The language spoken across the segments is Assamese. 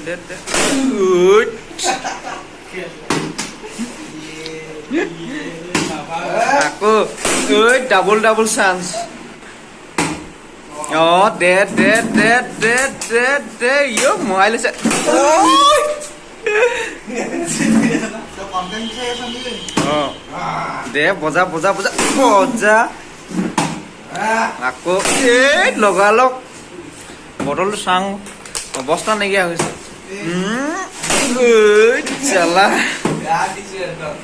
দে দে। উইট। আকৌ ঐ, ডাবল ডাবল চান্স। অ, দে দে দে দে দে দে। ইয়, মোহাই লৈছে। ঐ! অ, দে, বজা বজা বজা বজা। আকৌ এই লগালগ বটলটো চাং, অৱস্থা নাইকিয়া হৈছে। ঐ, চালা। বেয়া দিছো একদম,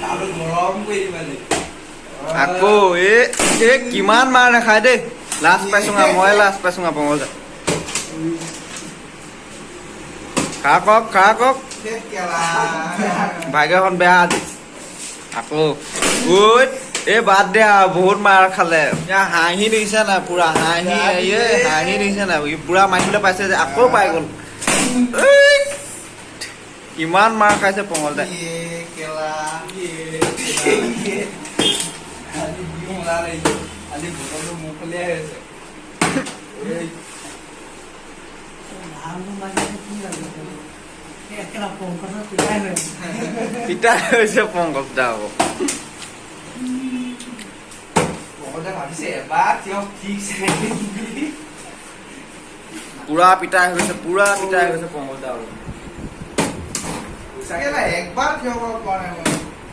তালো গৰম কৰি দিম আজি। আকৌ এই এই কিমান মাৰ নাখায় দেই। লাজ পাইছো আ, মই লাজ পাইছো আ। পংকজ, খা কক, খা কক। ভাগ্যখন বেয়া আজি। আকৌ ঐ, এই বাদ দে আৰু, বহুত মাৰ খালে। এতিয়া হাঁহি দিছে নাই পুৰা হাঁহি, এই হাঁহি দিছে নাই? ই পুৰা মাৰিবলৈ পাইছে যে আকৌ পাই গ'ল। ঐ, ইমান মাৰ খাইছে পংকজ দাই। আজি বিহু মজা লাগিছে। আজি বটলটো মুখলিয়াই হৈ আছে। এই। পিতা হৈছে পংকজ দা আকৌ। পংকজে ভাবিছে এবাৰ থিয় ঠিকছে। পুৰা পিতাই হৈছে, পুৰা পিতাই হৈছে পংকজ দা আকৌ। একবাৰ থিয় কৰিব পৰা নাই মই।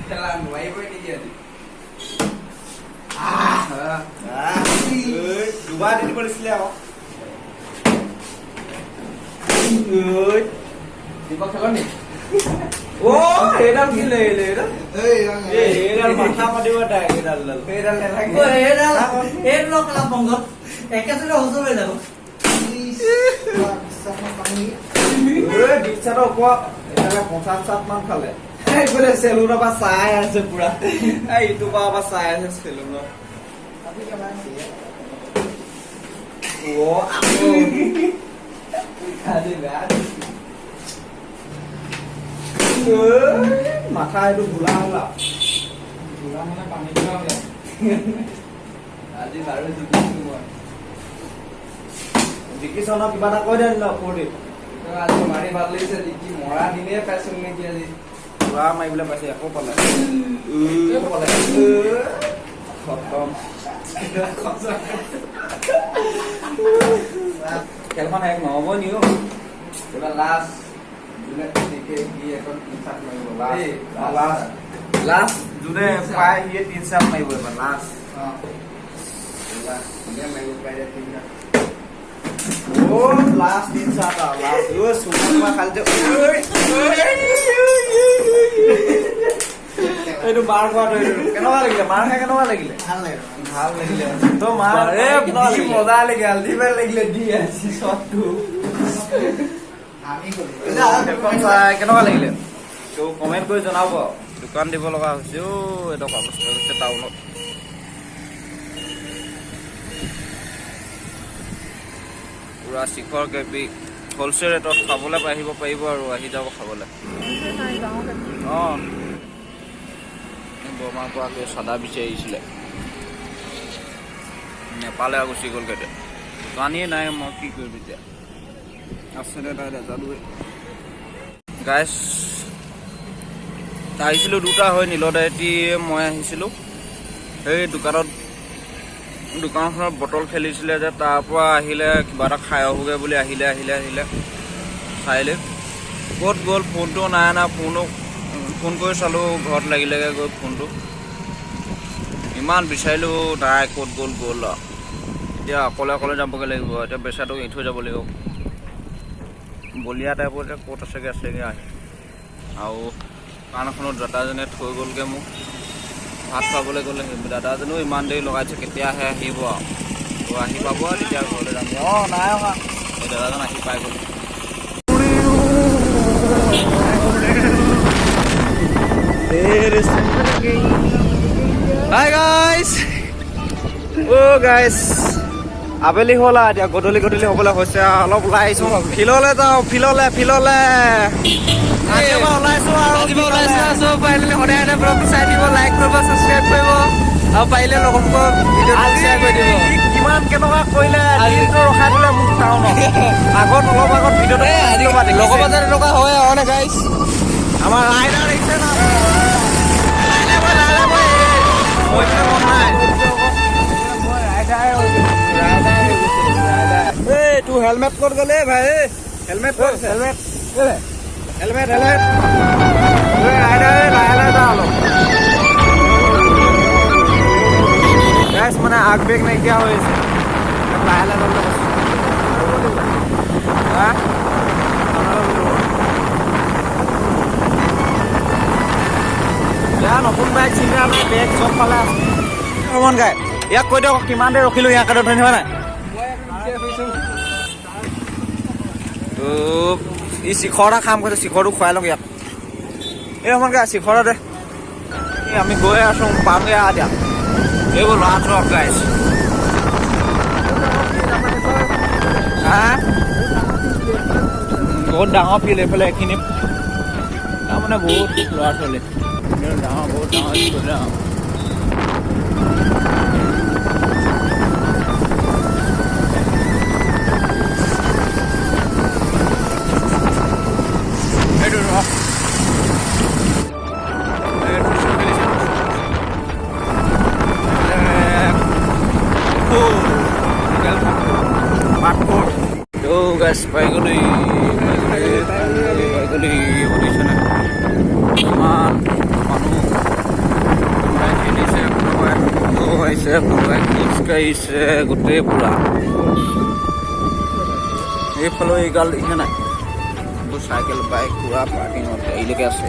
খেলা নোৱাৰিবই নেকি আজি? ঐ, দুবাৰ দি দিব দিছিলে আকৌ। ঐ। দীপক খেল নি? অ, সেইডাল কি লাগিলে সেইডাল? এই। এই সেইডাল মাথা পাতিব তাই সেইডাল। সেইডাল নালাগে। একেচোতে হুচৰ হৈ যাব। ঐ, বিছাতৰ ওপৰত এইফালে 50 চাট মান খালে। এইফালে চেলুনৰ পৰা চাই আছে পুৰা, এই ইটোৰ পৰা চাই আছে চেলুনত। অ, আকৌ। আজি বেয়া দিছে। ঐ, মাথা এইটো ঘোলা হ'ল আৰু। ঘোলা মানে পানী ঘোলা হ'লে। আজি বাৰু জিকিছো মই। জিকিছ ন? কিবা এটা কৈ দে ন ফূৰ্তিত। আজি মাৰি ভাল লাগিছে। জিকি মৰা দিনেই পাইছো নেকি আজি? পুৰা মাৰিবলৈ পাইছে, আকৌ পালে, পালে, খতম। খেলখন শেষ নহ'ব নি অ'? এইবাৰ লাষ্ট, যোনে জিকে সি এখন তিন চাট মাৰিব। লাষ্ট। দেই, লাষ্ট, লাষ্ট, যোনে পায় সিয়ে তিন চাট মাৰিব এইবাৰ লাষ্ট। লাষ্ট, কোনে মাৰিব পাৰিলে তিন চাট। অ, লাষ্ট তিন চাট আৰু লাষ্ট। ঐ, চুমা খালি যে, ঐ, এইটো মাৰ খোৱাটো, এইটো কেনেকুৱা লাগিলে? মাৰ খাই কেনেকুৱা লাগিলে? ভাল লাগে। ভাল লাগিলে তো মাৰ আৰে, কেনেকুৱা দি লাগিলে? মজা লাগিলে, আল্টিমেট লাগিলে দি আজি শ্বটটো। আমি গ'লো। খেলখন চাই কেনেকুৱা লাগিলে তো কমেণ্ট কৰি জনাব। দোকান দিব লগা হৈছে অ', এডোখৰ অৱস্থা হৈছে টাউনত। পুৰা শিখৰ কেপি হ'লচেল ৰেটত খাবলৈ আহিব পাৰিব আৰু আহি যাব খাবলৈ। অঁ, বৰমা গৰাকীয়ে চাদা বিচাৰি আহিছিলে, নেপালে আৰু গুচি গ'লগৈ। এতিয়া দোকানীয়ে নাই, মই কি কৰিম এতিয়া? আছেনে নাই নাজানোৱে। গাইছ, আহিছিলোঁ দুটা হৈ, নীলদাইটি মই আহিছিলোঁ। সেই দোকানত, দোকানখনত বটল খেলিছিলে যে, তাৰ পৰা আহিলে, কিবা এটা খাই আহোগৈ বুলি আহিলে, আহিলে আহিলে চাৰিআলি। ক'ত গ'ল? ফোনটো নাই অনা। ফোনো ফোন কৰি চালোঁ, ঘৰত লাগিলেগৈ গৈ ফোনটো। ইমান বিচাৰিলোঁ, নাই। ক'ত গ'ল গ'ল আৰু। এতিয়া অকলে অকলে যাবগৈ লাগিব। এতিয়া বেচাটোক এৰি থৈ যাব লাগিব। বলিয়া টাইপৰ যে ক'ত আছেগৈ আছেগৈ আহি। আৰু দোকানখনত দাদাজনে থৈ গ'লগৈ মোক ভাত খুৱাবলৈ গ'লে। সেই দাদাজনেও ইমান দেৰি লগাইছে, কেতিয়াহে আহিব আৰু। তো আহি পাব আৰু তেতিয়া ঘৰলৈ যাম। অঁ, নাই অহা, সেই দাদাজন আহি পাই গ'ল। হাই গাইছ, অ' গাইছ, আবেলি হ'ল আৰু এতিয়া গধূলি গধূলি হ'বলৈ হৈছে আৰু। অলপ ওলাই আহিছো, ফিল্ডলৈ যাওঁ, ফিল্ডলৈ ফিল্ডলৈ আজিৰ পৰা ওলাইছো আৰু। আজিৰ পৰা ওলাইছো আছো। পাৰিলে সদায় সদায় ব্লগটো চাই দিব, লাইক কৰিব, ছাবস্ক্ৰাইব কৰিব আৰু পাৰিলে লগৰবোৰক ভিডিঅ'টো শ্বেয়াৰ কৰি দিব। আজি কিমান কেনেকুৱা কৰিলে, দিনটো ৰখাই দিলে মোক টাউনত। আগত অলপ আগত ভিডিঅ'টো আজি লগৰ মাজত এনেকুৱা হয় আৰু নে গাইছ? আমাৰ ৰাইডাৰ দেখিছে না? লাহে লাহে বয়, লাহে লাহে বয়। মই পিনে মন নাই। এই তোৰ হেলমেট ক'ত গ'লে ভাই? এই হেলমেট ক'ত আছে? Helmet, helmet, helmet. এই ৰাইডাৰ, এই লাহে লাহে যা অলপ। গাইছ, মানে আগ বেগ নাইকিয়া হৈ আছে, লাহে লাহে যাবলৈ কৈছে। হা? বেয়া নতুন বাইক, চিন্তা নাই, বেগ চব ফালে আছে। ৰমন গাই ইয়াক কৈ দিয়ক, কিমান দেৰি ৰখিলো ইয়াক ধৰি হয় নাই। তো ই শিখৰ এটা খাম কৈছে, শিখৰটো খুৱাই লওঁ ইয়াক। এই ৰমন গাই, শিখৰ দে। এই আমি গৈ আছো, পামগে আৰু দিয়া। এইবোৰ ল'ৰা চব গাইছ। হা, বহুত ডাঙৰ ফিল্ড এইফালে এইখিনি, তাৰমানে বহুত ল'ৰা ছোৱালী, ডাঙৰ, বহুত ডাঙৰ স্কুল। এইটো ৰহ। এইটো খেলিছে। তো গাইছ, পাই গ'লো, পাই গ'লো, পাই গ'লো। শুনিছেনে? ইমান মানুহ, কোনোবাই খেলিছে, কোনোবাই আহিছে, কোনোবাই খোজকাঢ়িছে, গোটেই পুৰা এইফালেও এইগাল দেখিছে নাই? এইবোৰ চাইকেল, বাইক পুৰা পাৰ্কিঙত গাড়ীলৈকে আছে।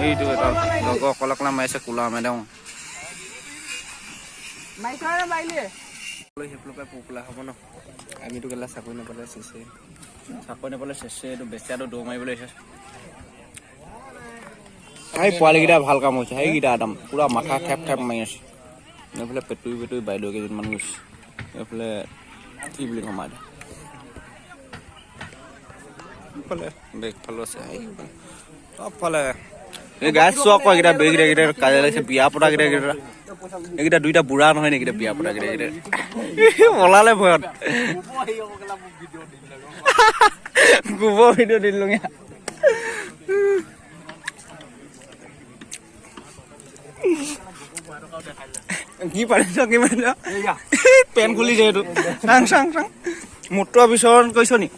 এইটো এটা লগৰ অকলে অকলে মাৰিছে কোলা মেডাম। সেইফালৰ পৰা পপুলাৰ হ'ব ন? আমিতো কেলা চাকৰি নাপালে চেচে। চাকৰি নাপালে চেচে। এইটো বেচেৰাটো দৌৰ মাৰিবলৈ আহিছে। সেই পোৱালিকেইটা ভাল কাম হৈছে। সেইকেইটা একদম পুৰা মাথা থেপ থেপ মাৰি আছে। এইফালে পেটুৰি পেটুৰি বাইদেউ কেইজনমান গৈছে। এইফালে কি বুলি ক'ম আৰু, এইফালে বেগফালো আছে, সেইফালে চবফালে। এই গাছ চোৱা আকৌ, এইকেইটা বেগকেইটা, এইকেইটা কাজিয়া লাগিছে। বিয়া পতা কেইটা, এইকেইটা, এইকেইটা দুইটা বুঢ়া নহয় নেকি? এইকেইটা বিয়া পতা কেইটা, এইকেইটা পলালে ভয়ত। গোবৰ ভিডিঅ' দিলো। কি পাৰিছ, কি পাৰিছ? পেন খুলিছে এইটো। চাং চাং চাং, মূত্ৰ বিচৰণ কৰিছ নি?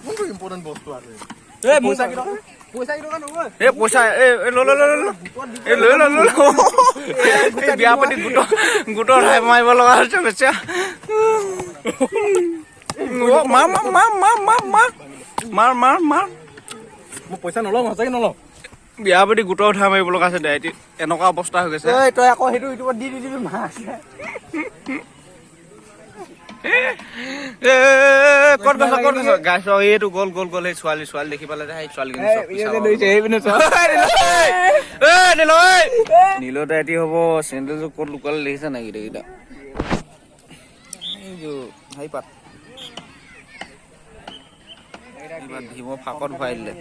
কোনটো ইম্পৰ্টেণ্ট বস্তু আছে? এই পইচা, এই পইচা, এই এই ল ল ল ল, এই লৈ ল, লৈ ল। এই বিয়া পাতি গোটৰ গোটৰ ঠাই মাৰিব লগা হৈছে বেচেৰা। অ, মাৰ মাৰ মাৰ মাৰ মাৰ মাৰ মাৰ মাৰ মাৰ। মই পইচা নলওঁ, সঁচাকে নলওঁ। বিয়া পাতি গোটৰ উঠা মাৰিব লগা হৈছে ডাইৰেক্ট, এনেকুৱা অৱস্থা হৈ গৈছে। তই আকৌ সেইটো ইউটিউবত দি দি দিবি মাছ। এ ক'ত গৈছ, ক'ত গৈছ? গাইছ, এইটো গ'ল গ'ল গ'ল। সেই ছোৱালী, ছোৱালী দেখি পালে যে, সেই ছোৱালীজনী চব পিছাব। নীল দাইটি হ'ব। চেণ্ডেলযোৰ ক'ত লুকালে দেখিছা নাই? এইকেইটা এইযোৰ হেৰি পাত ভীমৰ ফাকত ভৰাই দিলে।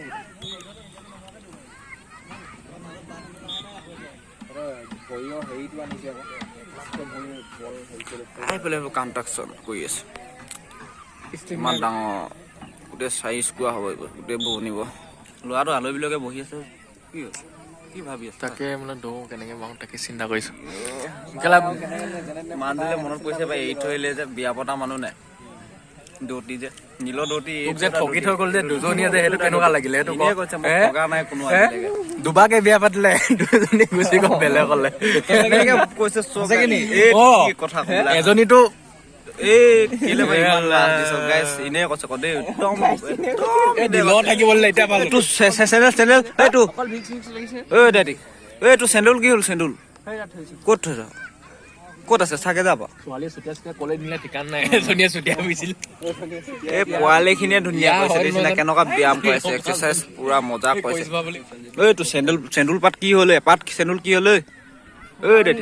আহি পেলাই কনষ্ট্ৰাকশ্যন কৰি আছে। ইমান ডাঙৰ, গোটেই চাৰি স্কোৱা হ'ব এইবোৰ, গোটেইবোৰ বনিব। ল'ৰাটো আলহী বিলাকে বহি আছে। কি হ'ল? কি ভাবি আছে? তাকে মানে দৌৰ কেনেকে মাৰো তাকে চিন্তা কৰিছো কেলা। মানুহটোলে মনত পৰিছে পাই, এৰি থৈ আহিলে যে, বিয়া পতা মানুহ নাই। দৌতি যে নীল দৌতি। তোক যে ঠগি থৈ গ'ল যে দুজনীয়ে যে, সেইটো কেনেকুৱা লাগিলে সেইটো ক? এনেই কৈছে মোক। হে? ঠগা নাই কোনো হে? আজিলৈকে। দুবাৰকে বিয়া পাতিলে, দুজনী গুচি গ'ল বেলেগলে। কেনেকে কৈছে চব এই অ। কি কথা ক'বলৈ। এজনীতো এই কেলে বা ইমান লাজ দিছ গাইছ? এনেই কৈছে ক দেই, একদম একদম। দিলত থাকিবলৈ এতিয়া পালো। এইটো চেণ্ডেল, চেণ্ডেল এইটো। ঐ দাদি, এইটো চেণ্ডেল কি হ'ল? চেণ্ডেল ক'ত থৈছ? ক'ত আছে? চাগে যাবা। ছোৱালীয়ে চুতীয়া চুতীয়া ক'লে দিলে ঠিকান নাই, এজনীয়ে চুতীয়া বুজিছিল। এই পোৱালিখিনিয়ে ধুনীয়া বিয়া কৰিছে। হ'ল। দেখিছে নাই কেনেকুৱা ব্যায়াম কৰিছে? এক্সাৰচাইজ পুৰা মজা কৰিছে। বুলি। এইটো চেণ্ডেল, চেণ্ডুল পাত কি হ'ল? এপাত চেণ্ডুল কি হ'ল? ঐ ঐ দাদি,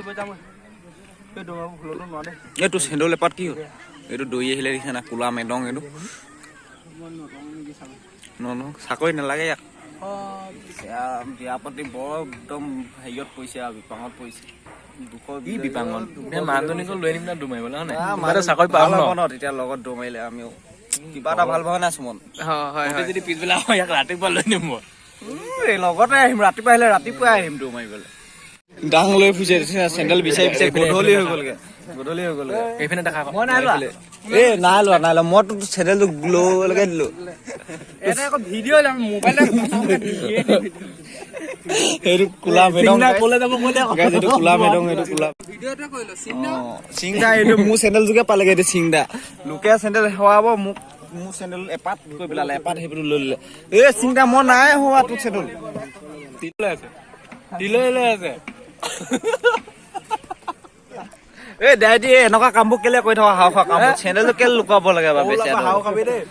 এইটো চেণ্ডুল এপাত কি হ'ল? এইটো দৌৰি আহিলে, দেখিছে নাই? কোলা মেদং এইটো ন ন, চাকৰি নালাগে ইয়াক। এয়া বিয়া পাতি বৰ একদম হেৰিয়ত পৰিছে আৰু, বিপাঙত পৰিছে। দুখৰ কি বিপাঙত? মানুহজনীকো লৈ আনিম না দৌৰ মাৰিবলৈ, হয় নাই? আহ, কিবা এটা চাকৰি পাম ভাল ন হ'ব ন তেতিয়া লগত দৌৰ মাৰিলে আমিও। কিবা এটা ভাল ভাবা নাই সুমন। হয় হয়। যদি পিছবেলা হয়, ইয়াক ৰাতিপুৱা লৈ নিম মই। এই লগতে আহিম, ৰাতিপুৱা আহিলে ৰাতিপুৱাই আহিম তোৰ মাৰিবলৈ। দাং লৈ ফুৰিছে, চেণ্ডেল বিচাৰি বিচাৰি গধূলি হৈ গ'লগে, গধূলি হৈ গ'লগে। এইপিনে দেখা। মই নাই লোৱা। এ নাই লোৱা, নাই লোৱা। মই তোক চেণ্ডেলটো লৈকে দিলো। এটা আকৌ ভিডিঅ' মোবাইল। সেইটো কোলা মেডং। ক'লে যাব কৈ দে। Guys, এইটো কোলা মেডং, এইটো কোলা। ভিডিঅ' এটা কৰি ল চিন্তা। অ, চিংদা, এইটো মোৰ চেণ্ডেলযোকে পালেগে। এইটো চিংদা লোকে চেণ্ডেল হেৰুৱাব, মোক মোৰ চেণ্ডেল এপাত কৰি পেলালে, এপাত সেইবোৰ লৈ ল'লে। এ চিংদা, মই নাই হোৱা তোৰ চেণ্ডেল। লৈ আছে, দিলৈ লৈ আছে। এ দাইটি, এনেকুৱা কামবোৰ কেলে কৰি থকা? হাও খোৱা কামবোৰ, চেণ্ডেলটো কেলে লুকুৱাব লাগে বাৰু বেচেৰাটো? হাও খাবি দেই।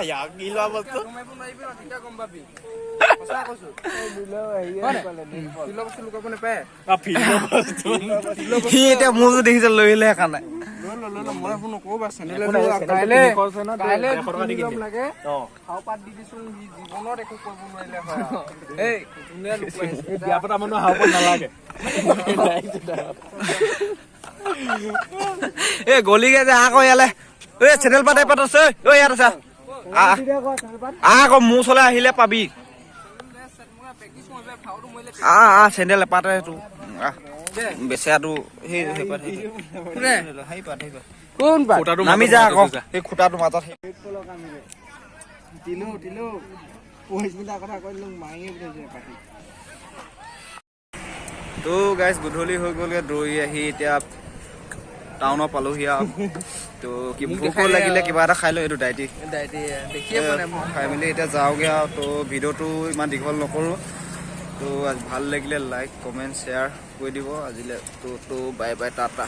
ইয়াক কি লোৱা বস্তু। মাৰিব নোৱাৰিবি ন, তেতিয়া গম পাবি। সঁচা কৈছো। হয় নাই? শিলৰ বস্তু লুকাব নাপায়। সি এতিয়া মোৰ যোৰ দেখিছে, লৈ আহিলে সেইকাৰণে। লৈ ল, লৈ ল, মই এইবোৰ নকৰো বাৰু। চেণ্ডেল এযোৰ কাইলে কাইলে কিনি ল'ম লাগে। খাও পাত দি দিছো, সি জীৱনত একো কৰিব নোৱাৰিলে হয় আৰু। এই ধুনীয়া লুকুৱাইছে। বিয়া পতা মানুহ হাও পাত নালাগে। এ গলিগে যে, আকৌ ইয়ালে। এ চেণ্ডেল পাত এপাত আছে ঐ, ইয়াত আছে। আহ আহ, আকৌ মোৰ ওচৰলৈ আহিলে পাবি। আহ আহ, চেণ্ডেল এপাতে সেইটো। আহ বেচেৰাটো, সেই সেইপাত, সেই পাত, সেই পাত। কোন পাত? নামি যা আকৌ সেই খুটাটোৰ মাজত। দিলো দিলো, পঢ়িছিলা কথা কৈ দিলো, মাৰিয়ে পঠাইছে পাতি। তো গাইজ, গধূলি হৈ গ'লগে। দৌৰি আহি এতিয়া টাউনত পালোহি আৰু। তো কি ভোকো লাগিলে, কিবা এটা খাই লওঁ। এইটো দাইটি। দেখিয়ে পোৱা নাই মই। খাই মেলি এতিয়া যাওঁগে আৰু। তো ভিডিঅ'টো ইমান দীঘল নকৰোঁ। তো আজি ভাল লাগিলে লাইক, কমেণ্ট, শ্বেয়াৰ কৰি দিব। আজিলৈ তো বাই বাই, টাটা।